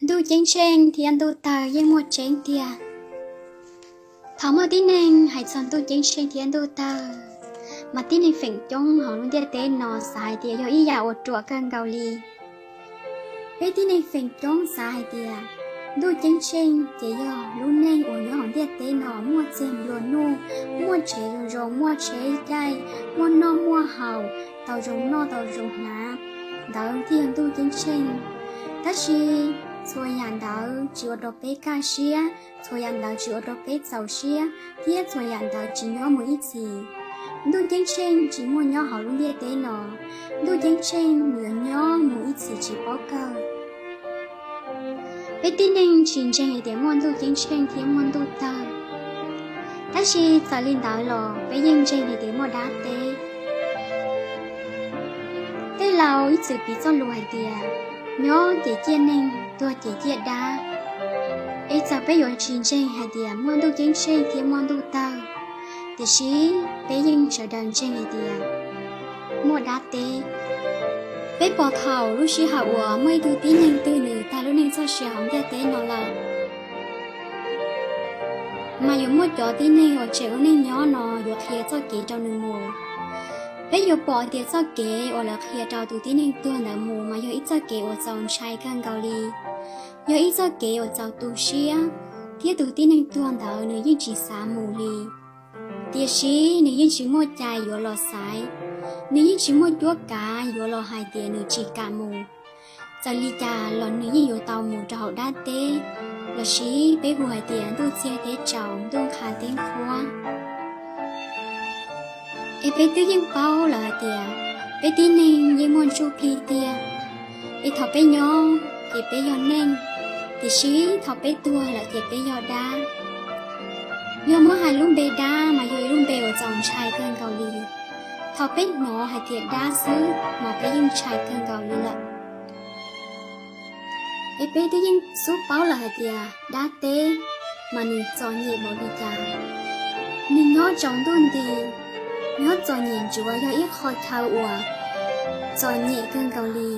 Ntuj ceeb tsheej thiab ntuj tawg yeej muaj tseeb tiag. Thaum muaj tib neeg hais txog ntuj ceeb tsheej thiab ntuj tawg, mas tib neeg feem coob hauv lub ntiaj teb no xav hais tias yog ib yam uas ruam kawg nkaus li. Peb tib neeg feem coob xav hais tias ntuj ceeb tsheej ces yog lub neej uas nyob hauv ntiaj teb no muaj txiag nplua nuj, muaj tsev zoo zoo, muaj tsheb caij, muaj noj muaj haus, tau zoo noj tau zoo hnav, ntawd thiaj yog ntuj ceeb tsheej. Tab sis txhua yam ntawd tsis ua rau peb kaj siab, txhua yam ntawd tsis ua rau peb txaus siab, thiab txhua yam ntawd tsis nyob mus ib txhis. Ntuj ceeb tsheej tsis muaj nyob hauv lub ntiaj teb no, ntuj ceeb tsheej yuav nyob mus ib txhis tsis paub kawg. Peb tib neeg tsis ntseeg hais tias muaj ntuj ceeb tsheej thiab muaj ntuj tawg, tab sis txawm li ntawd los peb yeej ntseeg hais tias muaj dab teb. Tej laus ib txwm piv txoj lus hais tias, nyob ces ciaj neeg, tuag ces ciaj dab. Es txawm peb yuav tsis ntseeg hais tias muaj ntuj ceeb tsheej thiab muaj ntuj tawg, tiam sis peb yeej sawv daws ntseeg hais tias muaj dab teb. Peb pom thaum lub sij hawm uas muaj ib tug tib neeg twg nws tag lub neej txoj sia hauv ntiaj teb no lawm, mas yuav muaj cov tib neeg uas tseem ua neej nyob no yuav qhia txoj kev rau nws mus. Peb yuav pom tias txoj kev uas lawv qhia rau tus tib neeg tuag ntawd mus mas yog ib txoj kev uas txaus ntshai kawg nkaus li, yog ib txoj kev uas txaus tu siab, thiab tus tib neeg tuag ntawd nws yeej tsis xav mus li. Tiam sis nws yeej tsis muaj cai yuav los xaiv, nws yeej tsis muaj cuab kav yuav los hais tias nws tsis kam mus. Txawm li cas los nws yeej yuav tau mus rau hauv dab teb, lossis peb hu hais tias ntuj txiag teb tsaus, ntuj qha teb qhuav. Es peb twb yeej paub lawm hais tias peb tib neeg yeej muaj ntsuj plig tiag. Es thaum peb nyob ces peb yog neeg, tiam sis thaum peb tuag lawm ces peb yog dab. Yog muab hais lub npe dab mas yog ib lub npe uas txaus ntshai kawg nkaus li. Thaum peb hnov hais tias dab xwb mas peb yeej ntshai kawg nkaus li lawm. Es peb twb yeej xub paub lawm hais tias dab teb mas nws txom nyem npaum li cas. Nws nyob tsaus ntuj nti, nyob txom nyem ntsuav, yog ib qho chaw uas txom nyem kawg nkaus li.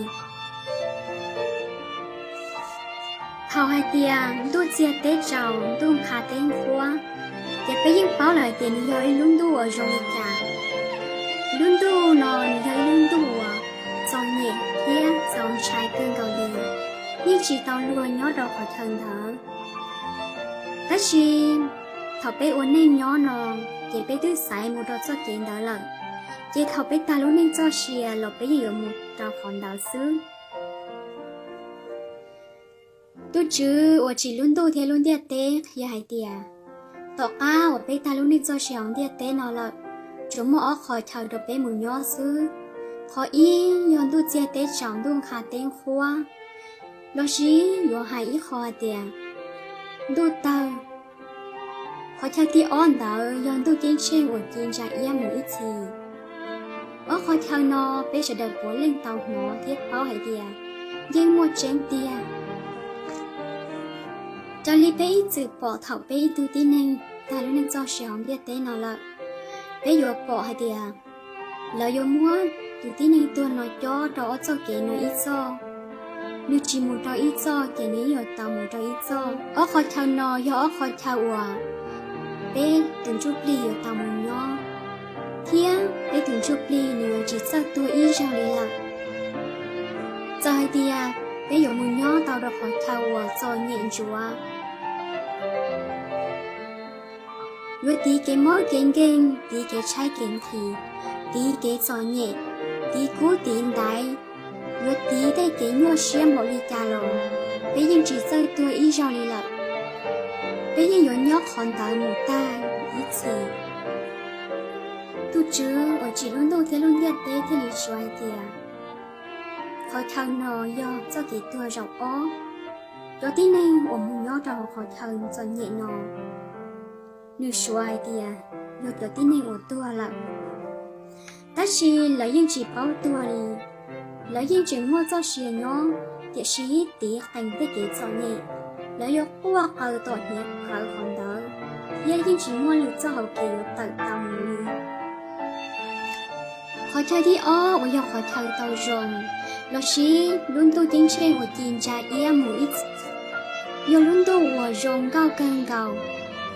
Thaum hais tias ntuj txiag teb tsaus, ntuj qha teb qhuav, ces peb yeej paub lawm hais tias nws yog ib lub ntuj uas zoo li cas. Lub ntuj no nws yog ib lub ntuj uas txom nyem thiab txaus ntshai kawg nkaus li, yeej tsis tau luag nyob rau qhov chaw ntawd. Tab sis thaum peb ua neej nyob no, ces peb twb xaiv mus rau txoj kev ntawd lawm, ces thaum peb tag lub neej txoj sia los peb yeej yuav mus rau qhov ntawd xwb. Tus Tswv uas tsim lub ntuj thiab lub ntiaj teb qhia hais tias, tom qab uas peb tag lub neej txoj sia hauv ntiaj teb no lawm, tsuas muaj ob qhov chaw rau peb mus nyob xwb. Qhov ib yog ntuj txiag teb tsaus, ntuj qha teb qhuav, lossis yuav hais ib qho hais tias ntuj tawg. Qhov chaw thib ob ntawd yog ntuj ceeb tsheej uas ci ntsa iab mus ib txhis. Ob qhov chaw no peb sawv daws puav leej tau hnov thiab paub hais tias yeej muaj tseeb tiag. Raws li peb ib txwm pom thaum peb ib tug tib neeg tag lub neej txoj sia hauv ntiaj teb no lawm, peb yuav pom hais tias lawv yuav muab tus tib neeg tuag no cob rau ob txoj kev no ib txoj. Nws tsis mus rau ib txoj ces nws yeej yuav tau mus rau ib txoj. Ob qhov chaw no yog ob qhov chaw uas peb tus ntsuj plig yuav tau mus nyob, thiab peb tus ntsuj plig nws yuav tsis txawj tuag ib zaug li lawm. Txawm hais tias peb yuav mus nyob tau rau qhov chaw uas txom nyem ntsuav, yuav tiv kev mob kev nkeeg, tiv kev tshaib kev nqhis, tiv kev txom nyem, tiv kub tiv ntaiv, yuav tiv tej kev nyuaj siab npaum li cas los peb yeej tsis txawj tuag ib zaug li lawm. Peb yeej yuav nyob qhov ntawd mus tag ib txhis. Tus Tswv uas tsim lub ntuj thiab lub ntiaj teb thiaj li suav hais tias, qhov chaw no yog txoj kev tuag zaum ob. Cov tib neeg uas mus nyob rau hauv qhov chaw txom nyem no, nws suav hais tias yog cov tib neeg uas tuag lawm. Tab sis lawv yeej tsis paub tuag li, lawv yeej tseem muaj txoj sia nyob, tiam sis tiv qees tej kev txom nyem, lawv yuav quaj qw tom hniav qhawv qhov ntawd, thiab yeej tsis muaj lwm txoj hauv kev yuav tawm tau mus li. Qhov chaw thib ob uas yog qhov chaw tau zoo, Los sis lub ntuj ceeb tsheej uas ci ntsa iab mus ib txhis, yog lub ntuj uas zoo nkauj kawg nkaus.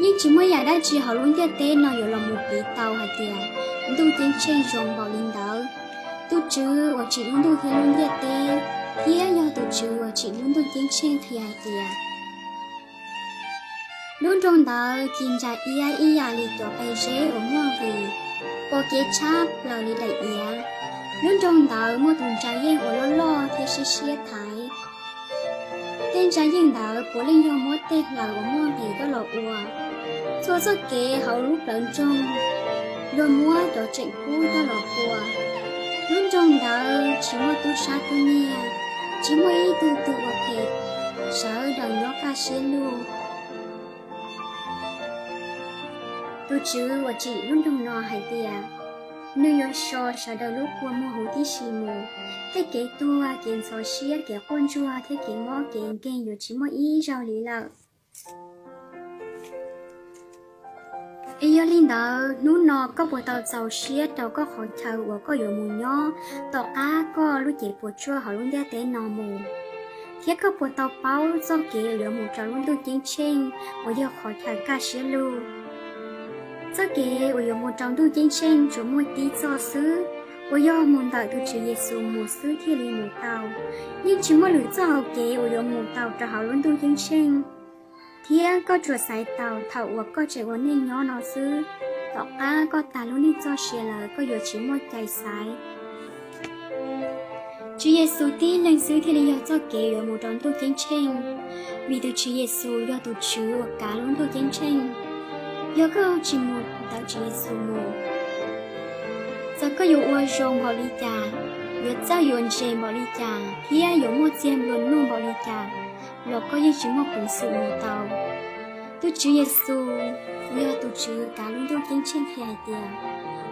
Yeej tsis muaj yam dab tsi hauv lub ntiaj teb no yuav los mus piv tau hais tias ntuj ceeb tsheej zoo npaum li ntawd. Tus Tswv uas tsim lub ntuj thiab lub ntiaj teb, thiab yog tus Tswv uas tsim lub ntuj ceeb tsheej qhia hais tias, lub nroog ntawd ci ntsa iab ib yam li cov qe zeb uas muaj nqis, pom kev tshab plaws li daim iav. Lub nroog ntawd muaj tus ntsa yeej uas loj loj thiab siab siab thaiv. Tej ntsa yeej ntawd puav leej yog muab tej hlaws uas muaj nqis coj los ua. Txhua txoj kev hauv lub plawv nroog luag muab cov tseem kub coj los ua. Lub nroog ntawd tsis muaj tub sab tub nyiag, tsis muaj ib tug twg ua phem, sawv daws nyob kaj siab lug. Tus Tswv uas tsim lub nroog no hais tias, nws yuav so sawv daws lub kua muag huv tib si mus. Tej kev tuag, kev ntxhov siab, kev quaj ntsuag thiab kev mob kev nkeeg yuav tsis muaj ib zaug li lawm. Es yog li ntawd, hnub no koj puas tau txaus siab rau koj qhov chaw uas koj yuav mus nyob tom qab koj lub cev puas tsuaj hauv lub ntiaj teb no mus? Thiab koj puas tau paub txoj kev uas yuav mus rau lub ntuj ceeb tsheej uas yog qhov chaw kaj siab lug? Txoj kev uas yuav mus rau ntuj ceeb tsheej tsuas muaj tib txoj xwb, uas yog mus ntawm tus Tswv Yexus mus xwb thiaj li mus tau. Yeej tsis muaj lwm txoj hau kev uas yuav mus tau rau hauv lub ntuj ceeb tsheej. Thiab koj tsuas xaiv tau thaum uas koj tseem ua neej nyob no xwb. Tom qab koj tag lub neej txoj sia lawm, koj yuav tsis muaj cai xaiv. Tswv Yexus tib leeg xwb thiaj li yog txoj kev yuav mus rau ntuj ceeb tsheej, vim tus Tswv Yexus yog tus Tswv uas kav lub ntuj ceeb tsheej. Yog koj tsis mus ntawm Tswv Yexus mus, txawm koj yuav ua zoo npaum li cas, yuav txawj yuav ntse npaum li cas, thiab yuav muaj txiag nplua nuj npaum li cas, los koj yeej tsis muaj peev xwm mus tau. Tus Tswv Yexus, uas yog tus Tswv kav lub ntuj ceeb tsheej qhia hais tias,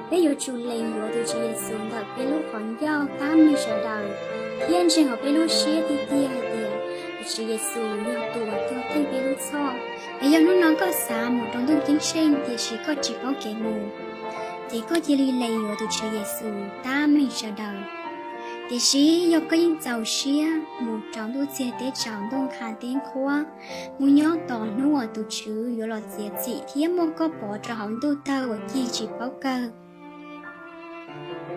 peb yuav tsum lees yuav tus Tswv Yexus ntawm peb lub qhov ncauj tab meeg sawv daws, thiab ntseeg hauv peb lub siab tiag tiag hais tias tus Tswv Yexus yog tus uas tuag theej peb lub txhoj. Es yog hnub no koj xav mus rau ntuj ceeb tsheej tiam sis koj tsis paub kev mus, ces koj cia li lees yuav tus Tswv Yexus tab meeg sawv daws. Tiam sis yog koj yeej txaus siab mus rau ntuj txiag teb tsaus ntuj nqha teb nqhuab, mus nyob tos hnub uas tus Tswv yuav los txiav txim thiab muab koj pov rau hauv ntuj tawg uas cig tsis paub kawg,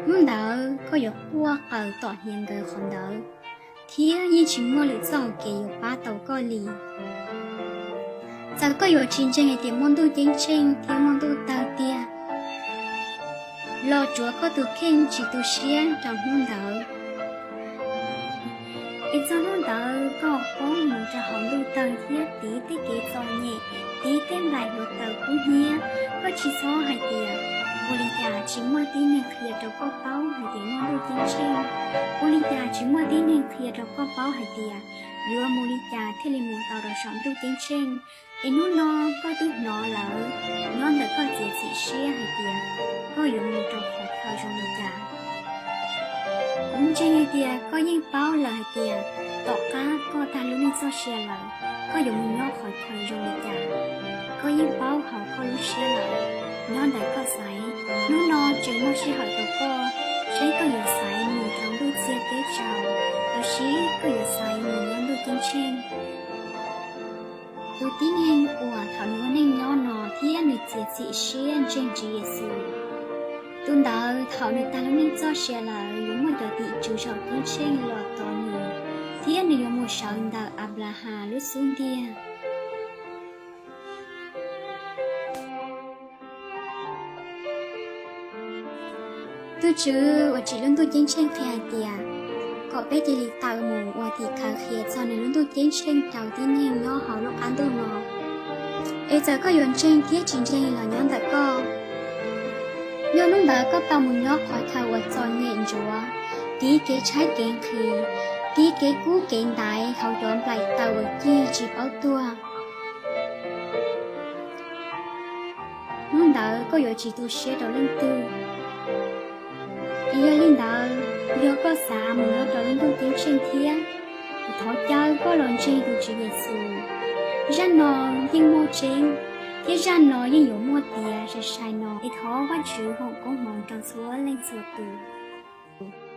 hnub ntawd koj yuav quaj qaws tom hniav nkawd qhov ntawd, thiab yeej tsis muaj lwm txoj hau kev yuav pab tau koj li. Txawm koj yuav tsis ntseeg hais tias muaj ntuj ceeb tsheej thiab muaj ntuj tawg tiag, los tsuav koj tus kheej tsis tu siab rau hnub ntawd. Es txog hnub ntawd koj poob mus rau hauv ntuj tawg thiab tiv tej kev txom nyem, tiv tej nplaim hluav taws kub hnyiab. Koj tsis txhob hais tias, ua li cas tsis muaj tib neeg qhia rau koj paub hais tias muaj ntuj ceeb tsheej? Ua li cas tsis muaj tib neeg qhia rau koj paub hais tias yuav mus li cas thiaj li mus tau rau saum ntuj ceeb tsheej? Es hnub no koj twb hnov lawv nyob ntawm koj txiav txim siab hais tias koj yuav mus rau qhov chaw zoo li cas. Kuv ntseeg hais tias koj yeej paub lawm hais tias tom qab koj tag lub neej txoj sia lawm, koj yuav mus nyob qhov chaw zoo li cas. Koj yeej paub hauv koj lub siab lawm, nyob ntawm koj xaiv. Hnub no tseem muaj sij hawm rau koj, saib koj yuav xaiv mus rau ntuj txiag teb tsaus, los sis koj yuav xaiv mus nyob ntuj ceeb tsheej. Tus tib neeg uas thaum nws ua neej nyob no thiab nws txiav txim siab ntseeg Tswv Yexus, tus ntawd thaum nws tag lub neej txoj sia lawm yuav muaj cov tim tswv saum ceeb tsheej los tos nws, thiab nws yuav mus sawv ntawm Anplahas lub xub ntiag. Tus Tswv uas tsim lub ntuj ceeb tsheej qhia hais tias, kom peb cia li tawm mus ua tim khawv qhia txog nws lub ntuj ceeb tsheej rau tib neeg nyob hauv lub qab ntuj no. Es txawm koj yuav ntseeg thiab tsis ntseeg los nyob ntawm koj. Yog hnub ntawd koj tau mus nyob qhov chaw uas txom nyem ntsuav, tiv kev tshaib kev nqhis, tiv kev kub kev ntaiv hauv cov nplaim taws uas cig tsis paub tuag, hnub ntawd koj yuav tsis tu siab rau leej twg. Es yog li ntawd, yog koj xav mus nyob rau lub ntuj ceeb tsheej thiab, thov caw koj los ntseeg tus Tswv Yexus. Zaj no yeej muaj tseeb, thiab zaj no yeej yuav muaj tiav sai sai no. Es thov Vajtswv foom koob hmoov rau txhua leej txhua tus.